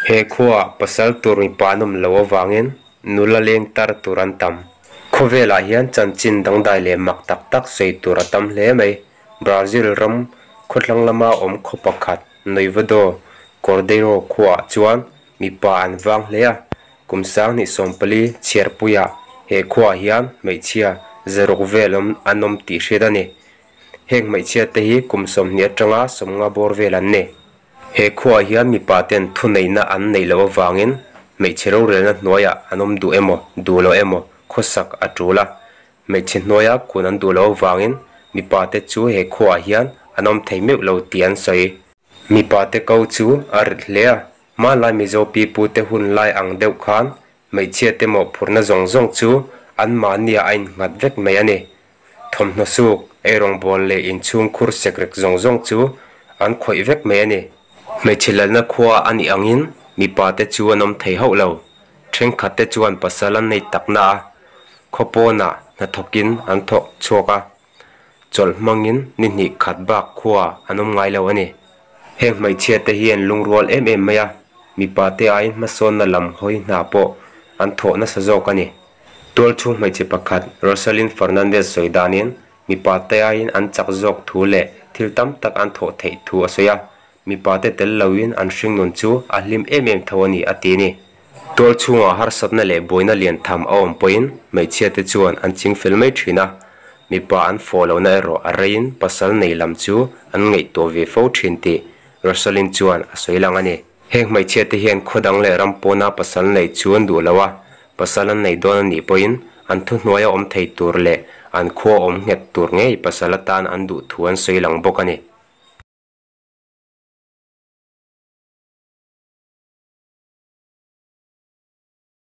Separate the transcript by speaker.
Speaker 1: He khuaah pasal tur mipa an awm loh avangin nula leng tar tur an tam. Khawvelah hian chanchin dangdai leh mak tak tak sawi tur a tam hle mai. Brazil ram khawthlang lama awm khaw pakhat Noiva do Cordeiro khuaah chuan mipa an vang hle a, kum 2040 chhiarpuiah he khuaah hian hmeichhia zaruk vel awm an awm tih hriat a ni. Heng hmeichhia te hi kum 20 atanga 50 bawr vel an ni. He khuaah hian mipa ten thuneihna an neih loh avangin hmeichhe rorelna hnuaiah an awm duh emaw duh lo emaw khawsak a tul a. Hmeichhe hnuaia kun an duh loh avangin mipa te chu he khuaah hian an awm thei meuh lo tih an sawi. Mipa te ko chu a rit hle a, hmanlai Mizo pipu te hun lai ang deuh khan hmeichhia te mawhphurhna zawng zawng chu anmahniah a innghat vek mai a ni. Thawmhnaw suk, eirawngbawl leh inchhungkhur sekrek zawng zawng chu an khawih vek mai a ni. Hmeichhe lalna khua a nih angin mipa te chu an awm thei hauh lo. Thenkhat te chuan pasal an nei takna a, khaw pawnah hnathawkin an thawk chhuak a, chawlh hmangin ni hnih khat bak khua an awm ngai lo a ni. Heng hmeichhia te hi an lungrual em em mai a, mipa te aiin hmasawnna lam hawi hna pawh an thawh nasa zawk a ni. Tualchhung hmeichhe pakhat Rosalyn Fernandez sawi danin mipa te aiin an chak zawk thu leh thil tam tak an thawh theih thu a sawi a, mipa te tel loin an hringnun chu a hlim em em tho a ni a ti a ni. Tualchhungah harsatna leh buaina lian tham a awm pawhin hmeichhia te chuan an ching fel mai thin a, mipa an fawh lohna erawh a reiin pasal nei lam chu an ngaihtuah ve fo thin tih Rosalyn chuan a sawi lang a ni. Heng hmeichhia te hian khaw dang leh ram pawna pasal neih chu an duh lo a, pasal an nei dawn a nih pawhin an thuhnuaia awm thei tur leh an khua awm nghet tur ngei pasal atan an duh thu an sawi lang bawk a ni.